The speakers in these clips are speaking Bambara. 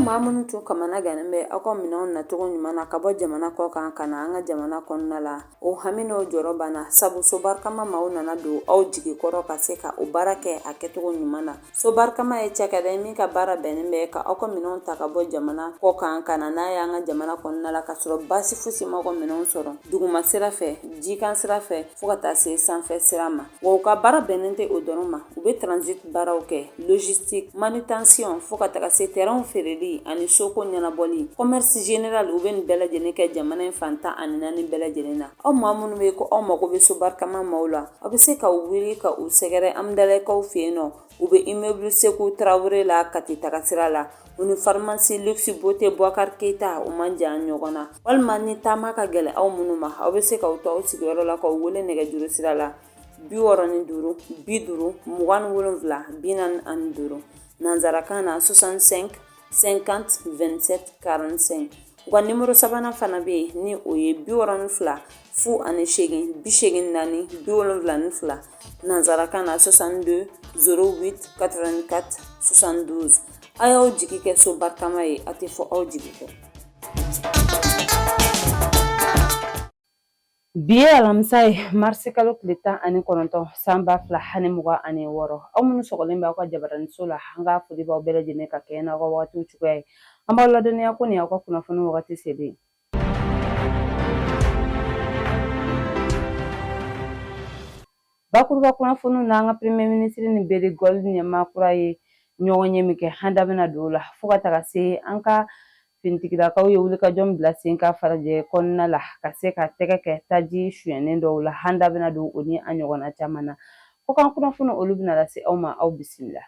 maa minnu tun kamana gannen bɛ aw ka minɛnw nacogo ɲuman na ka bɔ jamana kɔ kan ka na an ka jamana kɔnɔna la, o hami n'o jɔrɔ banna, sabu Sobarikama maaw nana don aw jigi kɔrɔ ka se ka o baara kɛ a kɛcogo ɲuman na. Sobarikama ye cakɛda ye min ka baara bɛnnen bɛ ka aw ka minɛnw ta ka bɔ jamana kɔ kan ka na n'a ye an ka jamana kɔnɔna la, ka sɔrɔ baasi fosi m'aw ka minɛnw sɔrɔ duguma sira fɛ, jikan sira fɛ, fo ka taa se sanfɛ sira ma. Wa u ka baara bɛnnen tɛ o dɔrɔn ma, u bɛ transit baaraw kɛ, logistique, manutention, fo ka taga se terrainw feereli ani soko ɲɛnabɔli, commerce général. U bɛ nin bɛɛ lajɛlen kɛ jamana in fan 14 bɛɛ lajɛlen na. Aw maa minnu bɛ ko aw mago bɛ Sobarikama maaw la, aw bɛ se ka wuli ka u sɛgɛrɛ Amudalayi-kaw fɛ yen nɔ. U bɛ immeuble Seku Tarawele la Kati taga sira la. U ni pharmacie Luxe Beauté Boubacar Keita, u man jan ɲɔgɔn na. Walima ni taama ka gɛlɛn aw minnu ma, aw bɛ se k'aw to aw sigiyɔrɔ la k'aw wele nɛgɛjuru sira la 65 50 27 45, nansarakan na 65 50 27 45. U ka nimoro sabanan fana bɛ yen, ni o ye 62 08 84 72, nansarakan na 62 08 84 72. A y'aw jigi kɛ Sobarikama ye, a tɛ fɔ aw jigi kɔ. Bi ye alamisa ye, marisi kalo tile 19, san 2026. Aw minnu sɔgɔlen bɛ aw ka jabaraniso la, an ka foli b'aw bɛɛ lajɛlen ka kɛɲɛ n'aw ka wagatiw cogoya ye. An b'aw ladɔnniya ko nin y'aw ka kunnafoni wagati selen. Bakuruba kunnafoniw na, an ka premier ministre ni Barrick Gold ɲɛmaa kura ye ɲɔgɔnye min kɛ, an da bɛna don o la, fo ka taga se an ka finitigilakaw ye wulikajɔ min bila sen kan Falajɛ kɔnɔna la ka se ka tɛgɛ kɛ taji sonyɛnen dɔw la. An da bɛna don o ni a ɲɔgɔnna caman na. Kɔkan kunnafoni, olu bɛna lase aw ma. Aw bisimila.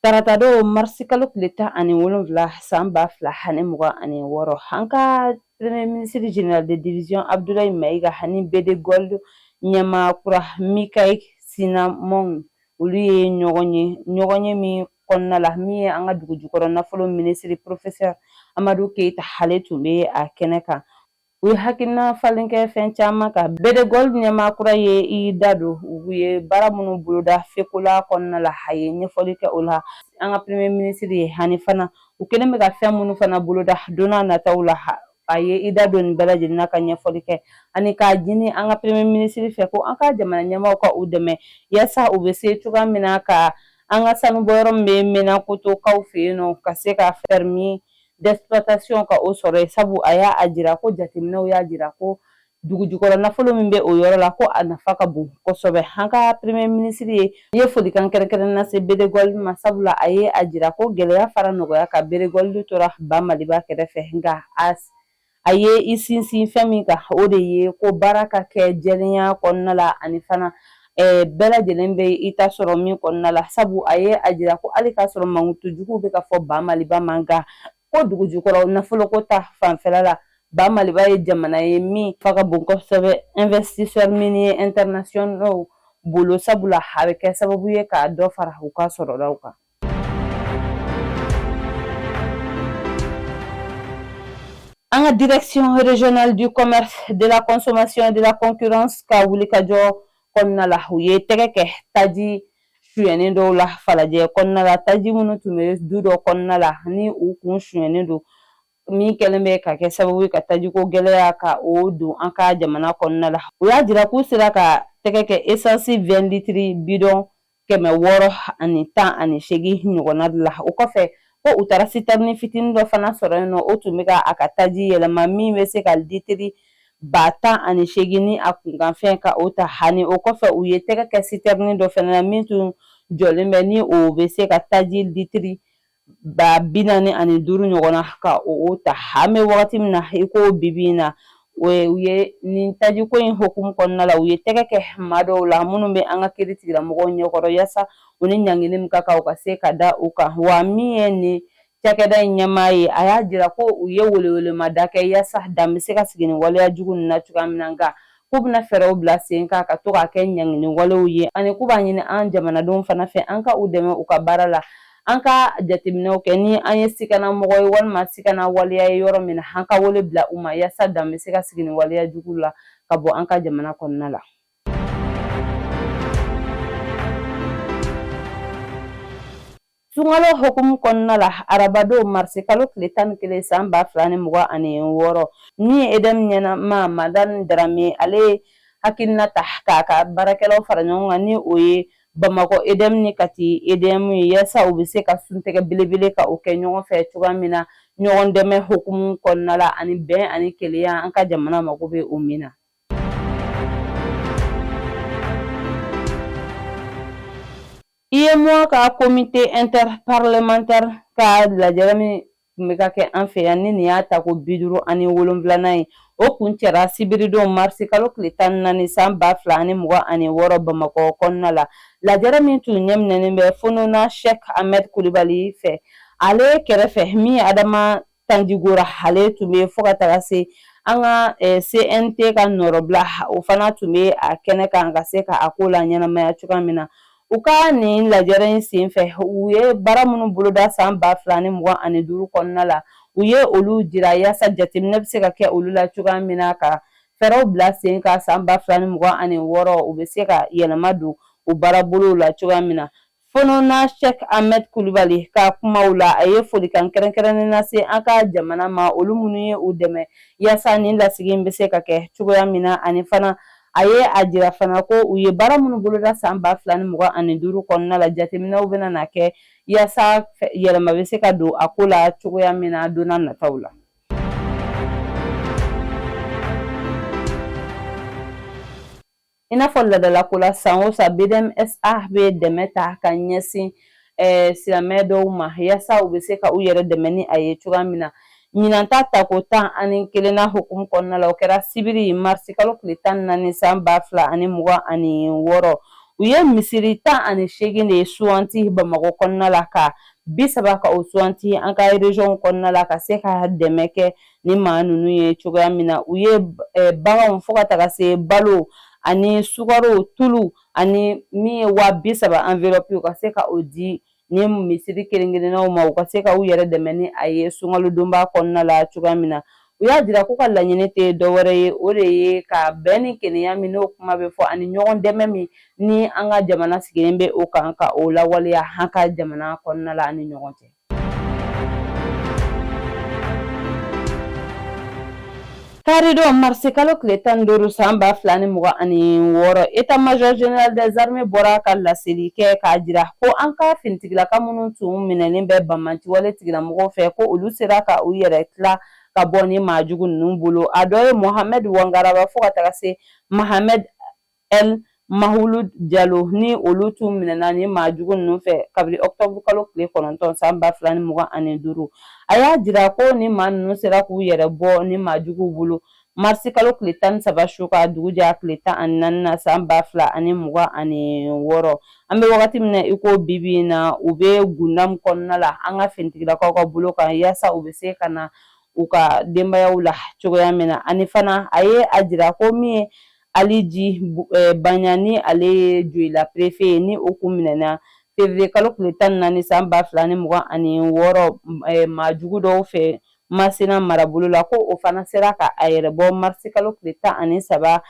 Taratadon, marisi kalo tile 17, san 2026, an ka premier ministre général de division Abdoulaye Maïga ani Barrick Gold ɲɛmaa kura Mikael Cinnamon, olu ye ɲɔgɔn ye, ɲɔgɔn ye min kɔnɔna la, min ye an ka dugujukɔrɔ nafolo minisiri professeur Amadu Keyita, ale tun bɛ a kɛnɛ kan. U ye hakilina falen kɛ fɛn caman kan. Barrick Gold ɲɛmaa kura ye i da don u ye baara minnu boloda Fekola kɔnɔna la, a ye ɲɛfɔli kɛ o la an ka premier ministre ye, ani fana u kɛlen bɛ ka fɛn minnu fana boloda don n'a nataw la. A ye i da don nin bɛɛ lajɛlen na ka ɲɛfɔli kɛ, ani k'a ɲini an ka premier ministre fɛ ko an ka jamana ɲɛmaaw ka u dɛmɛ yaasa u bɛ se cogoya min na ka an ka sanubɔyɔrɔ min bɛ Menankotokaw fɛ yen nɔ, ka se ka permis d'exploitation ka o sɔrɔ yen, sabu a y'a jira ko jateminɛw y'a jira ko dugujukɔrɔ nafolo min bɛ o yɔrɔ la, ko a nafa ka bon kosɛbɛ. An ka premier ministre ye folikan kɛrɛnkɛrɛn lase Barrick Gold ma, sabula a ye a jira ko gɛlɛya fara nɔgɔya kan, Barrick Gold tora ba Maliba kɛrɛfɛ. Nka a ye i sinsin fɛn min kan, o de ye ko baara ka kɛ jɛlenya kɔnɔna la, ani fana bɛɛ lajɛlen bɛ i ta sɔrɔ min kɔnɔna la, sabu a ye a jira ko hali k'a sɔrɔ mankutu juguw bɛ ka fɔ ba Maliba ma, nka ko dugujukɔrɔ nafoloko ta fanfɛla la, ba Maliba ye jamana ye min fa ka bon kosɛbɛ investisseurs miniers internationaux bolo, sabula a bɛ kɛ sababu ye ka dɔ fara u ka sɔrɔdaw kan. An ka direction régionale du commerce, de la consommation et de la concurrence ka wulikajɔ kɔnɔna la, u ye tɛgɛ kɛ taji suyɛnnen dɔw la Falajɛ kɔnɔna la, taji minnu tun bɛ du dɔ kɔnɔna la ni u kun suyɛnnen don, min kɛlen bɛ ka kɛ sababu ye ka tajiko gɛlɛya ka o don an ka jamana kɔnɔna la. U y'a jira k'u sera ka tɛgɛ kɛ essence 20 litres bidon 618 ɲɔgɔnna de la. O kɔfɛ, ko u taara citerne fitinin dɔ fana sɔrɔ yen nɔ, o tun bɛ ka a ka taji yɛlɛma min bɛ se ka litiri 18,000 ni a kunkanfɛn ka o ta. Ani o kɔfɛ, u ye tɛgɛ kɛ citerne dɔ fana na min tun jɔlen bɛ, ni o bɛ se ka taji litiri 45,000 ɲɔgɔnna ka o ta. An bɛ wagati min na i ko bibi in na, u ye nin tajiko in hukumu kɔnɔna la, u ye tɛgɛ kɛ maa dɔw la minnu bɛ an ka kiri tigilamɔgɔw ɲɛkɔrɔ, yaasa u ni ɲangili min ka kan, u ka se ka da u kan. Wa min ye nin cakɛda in ɲɛmaa ye, a y'a jira ko u ye welewelemada kɛ yaasa dan bɛ se ka sigi nin waleya jugu ninnu na cogoya min na, nka k'u bɛna fɛɛrɛw bila sen kan ka to k'a kɛ ɲangini walew ye, ani k'u b'a ɲini an jamanadenw fana fɛ an ka u dɛmɛ u ka baara la, an ka jateminɛw kɛ ni an ye sikana mɔgɔ ye walima sikana waleya ye yɔrɔ min na, an ka wele bila u ma yaasa dan bɛ se ka sigi nin waleya jugu la ka bɔ an ka jamana kɔnɔna la. Sunkalo hukumu kɔnɔna la, arabadon marisi kalo tile 11 san 2026, min ye EDM ɲɛmaa Madani Darame, ale ye hakilina ta k'a ka baarakɛlaw fara ɲɔgɔn kan, ni o ye Bamakɔ EDM ni Kati EDM ye, yaasa u bɛ se ka suntigɛ belebele ka o kɛ ɲɔgɔn fɛ cogoya min na, ɲɔgɔn dɛmɛ hukumu kɔnɔna la ani bɛn ani kelenya, an ka jamana mago bɛ o min na. UEMOA ka comité interparlementaire ka lajɛrɛ min tun bɛ ka kɛ an fɛ yan, ni nin y'a tako 57nan ye, o kuncɛra sibiridon marisi kalo tile 14 san 2026 Bamakɔ kɔnɔna la. Lajɛrɛ min tun ɲɛminɛnen bɛ Fonona Sheikh Ahmed Kulibali fɛ, ale kɛrɛfɛ min ye Adama Tanjigora, ale tun bɛ, fo ka taga se an ka CNT ka nɔrɔbila, o fana tun bɛ a kɛnɛ kan ka se ka a ko la ɲɛnamaya cogoya min na. U ka nin lajɛrɛ in senfɛ, u ye baara minnu boloda san 2025 kɔnɔna la, u ye olu jira yaasa jateminɛ bɛ se ka kɛ olu la cogoya min na, ka fɛɛrɛw bila sen kan san 2026, u bɛ se ka yɛlɛma don u baarabolow la cogoya min na. Fonona Sheikh Ahmed Kulibali ka kumaw la, a ye folikan kɛrɛnkɛrɛnnen lase an ka jamana ma, olu minnu ye u dɛmɛ yaasa nin lasigi in bɛ se ka kɛ cogoya min na. Ani fana, a ye a jira fana ko u ye baara minnu boloda san 2025 kɔnɔna la, jateminɛw bɛna na kɛ yaasa yɛlɛma bɛ se ka don a ko la cogoya min na don nataw la. I n'a fɔ laadalako la, san o san BDMSA bɛ dɛmɛ ta ka ɲɛsin silamɛ dɔw ma yaasa u bɛ se ka u yɛrɛ dɛmɛ ni a ye cogoya min na. Ɲinan ta tako 11nan hukumu kɔnɔna la, o kɛra sibiri marisi kalo tile 14 san 2026. U ye misiri 18 de suwanti Bamakɔ kɔnɔna la, ka 30 ka o suwanti an ka region kɔnɔna la, ka se ka dɛmɛ kɛ ni maa ninnu ye cogoya min na. U ye baganw fo ka taga se balo ani sukaro, tulu, ani min ye 30 000 enveloppe, u ka se ka o di ni misiri kelen kelennaw ma, u ka se ka u yɛrɛ dɛmɛ ni a ye sunkalo donba kɔnɔna la cogoya min na. U y'a jira k'u ka laɲini tɛ dɔwɛrɛ ye, o de ye ka bɛn ni kelenya min n'o kuma bɛ fɔ, ani ɲɔgɔn dɛmɛ min ni an ka jamana sigilen bɛ o kan, ka o lawaleya an ka jamana kɔnɔna la ani ɲɔgɔn cɛ. Karidon marisi kalo tile 15 san 2026, état major général des armées bɔra ka laseli kɛ k'a jira ko an ka finitigilaka minnu tun minɛlen bɛ banbaanciwale tigilamɔgɔw fɛ, ko olu sera ka u yɛrɛ tila ka bɔ ni maa jugu ninnu bolo. A dɔ ye Mohamed Wangaraba fo ka taga se Mohamed El Mahulu Jalo, ni olu tun minɛna ni maa jugu ninnu fɛ kabini octobre kalo tile 9 san 2025. A y'a jira ko ni maa ninnu sera k'u yɛrɛ bɔ ni maa juguw bolo marisi kalo tile 13 su ka dugu jɛ tile 14 na san 2026. An bɛ wagati min na i ko bi bi in na, u bɛ Gundam kɔnɔna la an ka finitigilakaw ka bolo kan, yaasa u bɛ se ka na u ka denbayaw la cogoya min na. Ani fana, a ye a jira ko min ye Aliji Baɲa, ni ale ye Joyila préfet ye, ni o kun minɛna février kalo tile 14 san 2026 maa jugu dɔw fɛ Masina marabolo la, ko o fana sera ka a yɛrɛ bɔ marisi kalo tile 13.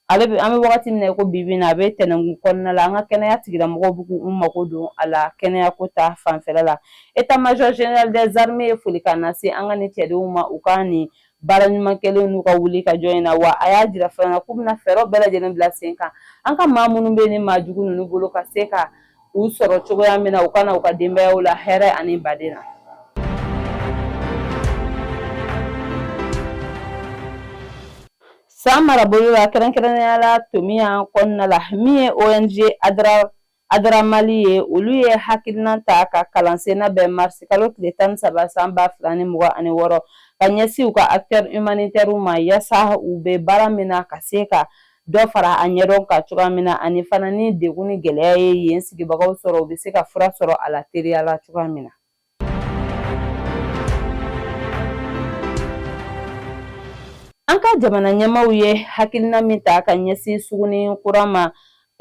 Ale bɛ, an bɛ wagati min na ko bi bi in na, a bɛ Tɛnɛnkun kɔnɔna la. An ka kɛnɛya tigilamɔgɔw bɛ k'u mako don a la kɛnɛyako ta fanfɛla la. État major général des armées ye folikan lase an ka nin cɛdenw ma u ka nin baara ɲuman kɛlen n'u ka wuli ka jɔ in na. Wa a y'a jira fana k'u bɛna fɛɛrɛw bɛɛ lajɛlen bila sen kan, an ka maa minnu bɛ ni maa jugu ninnu bolo, ka se ka u sɔrɔ cogoya min na, u ka na u ka denbayaw la hɛrɛ ani baden na. San marabolo la, kɛrɛnkɛrɛnnenya la Tomiya kɔnɔna la, min ye ONG ADRA ADRA Mali ye, olu ye hakilina ta ka kalansen labɛn marisi kalo tile 13 san 2026 ka ɲɛsin u ka acteurs humanitaires ma, yaasa u bɛ baara min na, ka se ka dɔ fara a ɲɛdɔn kan cogoya min na, ani fana ni degun ni gɛlɛya ye yen sigibagaw sɔrɔ, u bɛ se ka fura sɔrɔ a la teliya la cogoya min na. An ka jamana ɲɛmaaw ye hakilina min ta ka ɲɛsin sugunin kura ma,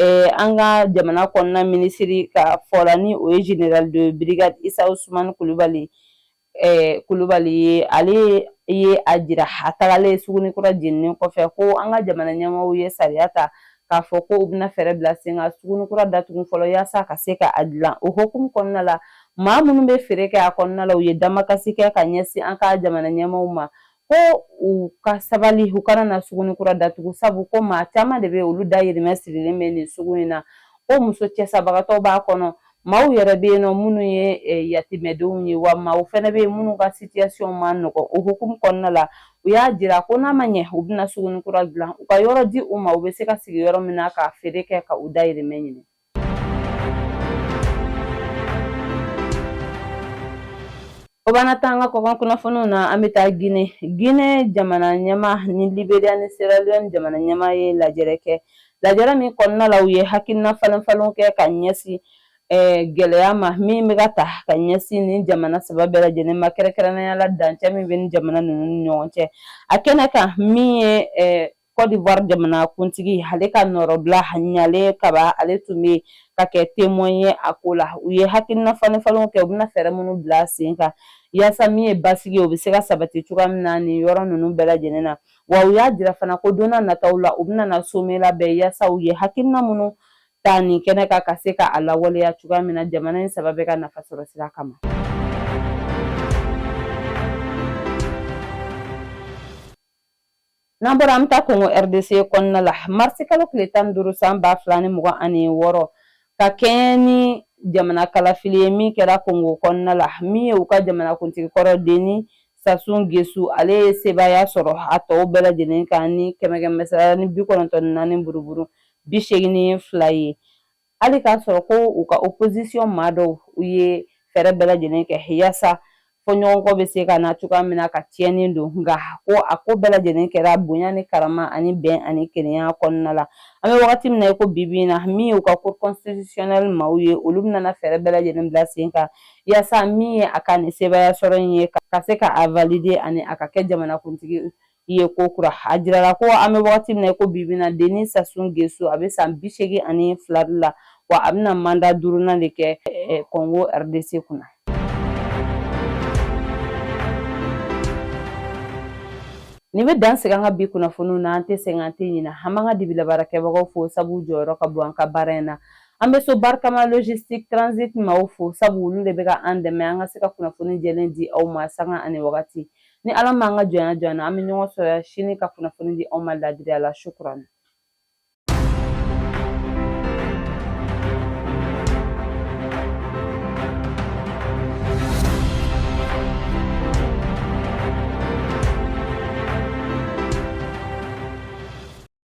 an ka jamana kɔnɔna minisiri ka fɔ la, ni o ye général de brigade Isa Usumani Kulubali Kulubali ye, ale ye a jira a tagalen sugunin kura jeninen kɔfɛ ko an ka jamana ɲɛmaaw ye sariya ta k'a fɔ ko u bɛna fɛɛrɛ bila sen kan sugunin kura datugu fɔlɔ yaasa ka se ka a dilan. O hukumu kɔnɔna la, Maa minnu bɛ feere kɛ a kɔnɔna la, u ye damakasi kɛ ka ɲɛsin an ka jamana ɲɛmaaw ma ko u ka sabali, u kana na suguni kura datugu, sabu ko maa caman de bɛ olu dayirimɛ sirilen bɛ nin sugu in na, ko muso cɛsabagatɔw b'a kɔnɔ, maaw yɛrɛ bɛ yen nɔ minnu ye yatimɛdenw ye, wa maaw fɛnɛ bɛ yen minnu ka situation man nɔgɔ. O hukumu kɔnɔna la, u y'a jira ko n'a ma ɲɛ u bɛna suguni kura dilan, u ka yɔrɔ di u ma, u bɛ se ka sigi yɔrɔ min na ka feere kɛ ka u dayirimɛ ɲini. O b'an ta an ka kɔkan kunnafoniw na. An bɛ taa Gine. Gine jamana ɲɛmaa ni Liberia ni Sierra Leone jamana ɲɛmaa ye lajɛrɛ kɛ, lajɛrɛ min kɔnɔna la u ye hakilina falen falenw kɛ ka ɲɛsin gɛlɛya ma min bɛ ka ta ka ɲɛsin nin jamana saba bɛɛ lajɛlen ma, kɛrɛnkɛrɛnnenya la dancɛ min bɛ ni jamana ninnu ni ɲɔgɔn cɛ. A kɛnɛ kan, min ye Côte d'Ivoire jamana kuntigi, ale ka nɔrɔbila Ɲale Kaba, ale tun bɛ ka kɛ témoin ye a ko la. U ye hakilina falen falenw kɛ, u bɛna fɛɛrɛ minnu bila sen kan yaasa min ye basigi ye, o bɛ se ka sabati cogoya min na nin yɔrɔ ninnu bɛɛ lajɛlen na. Wa u y'a jira fana ko don nataw la, u bɛna na sommet labɛn yaasa u ye hakilina minnu ta nin kɛnɛ kan ka se ka a lawaleya cogoya min na jamana in saba bɛɛ ka nafa sɔrɔ sira kama. N'an bɔra, an bɛ taa Kongo RDC kɔnɔna la. Marisi kalo tile 15 san 2026, ka kɛɲɛ ni jamana kalafili ye min kɛra Kongo kɔnɔna la, min ye u ka jamanakuntigi kɔrɔ Denis Sassou Nguesso, ale ye sebaaya sɔrɔ a tɔw bɛɛ lajɛlen kan ni kɛmɛ kɛmɛ sara ni 94 buruburu 82 ye. Hali k'a sɔrɔ ko u ka opposition maa dɔw, u ye fɛɛrɛ bɛɛ lajɛlen kɛ yaasa fɔɲɔgɔnkɔ bɛ se ka na cogoya min na ka tiɲɛni don, nka ko a ko bɛɛ lajɛlen kɛra bonya ni karama ani bɛn ani kelenya kɔnɔna la. An bɛ wagati min na i ko bi bi in na, min ye u ka cour constitutionnelle maaw ye, olu bɛna fɛɛrɛ bɛɛ lajɛlen bila sen kan yaasa min ye a ka nin sebaaya sɔrɔ in ye ka se ka a valider ani a ka kɛ jamanakuntigi ye ko kura. A jirala ko an bɛ wagati min na ko bi bi in na, Denis Sassou Nguesso, a bɛ san 82 de la, wa a bɛna mandat duurunan de kɛ Congo RDC kunna. Nin bɛ dan sigi an ka bi kunnafoniw na. An tɛ sɛgɛn, an tɛ ɲinɛ. An b'an ka dibilabaarakɛbagaw fo, sabu jɔyɔrɔ ka bon an ka baara in na. An bɛ so barikama logistique transit maaw fo, sabu olu de bɛ ka an dɛmɛ an ka se ka kunnafoni jɛlen di aw ma sanga ani wagati. Ni Ala m'an ka jɔnya jɔ an na, an bɛ ɲɔgɔn sɔrɔ sini ka kunnafoni di aw ma ladiriya la. Shukuran.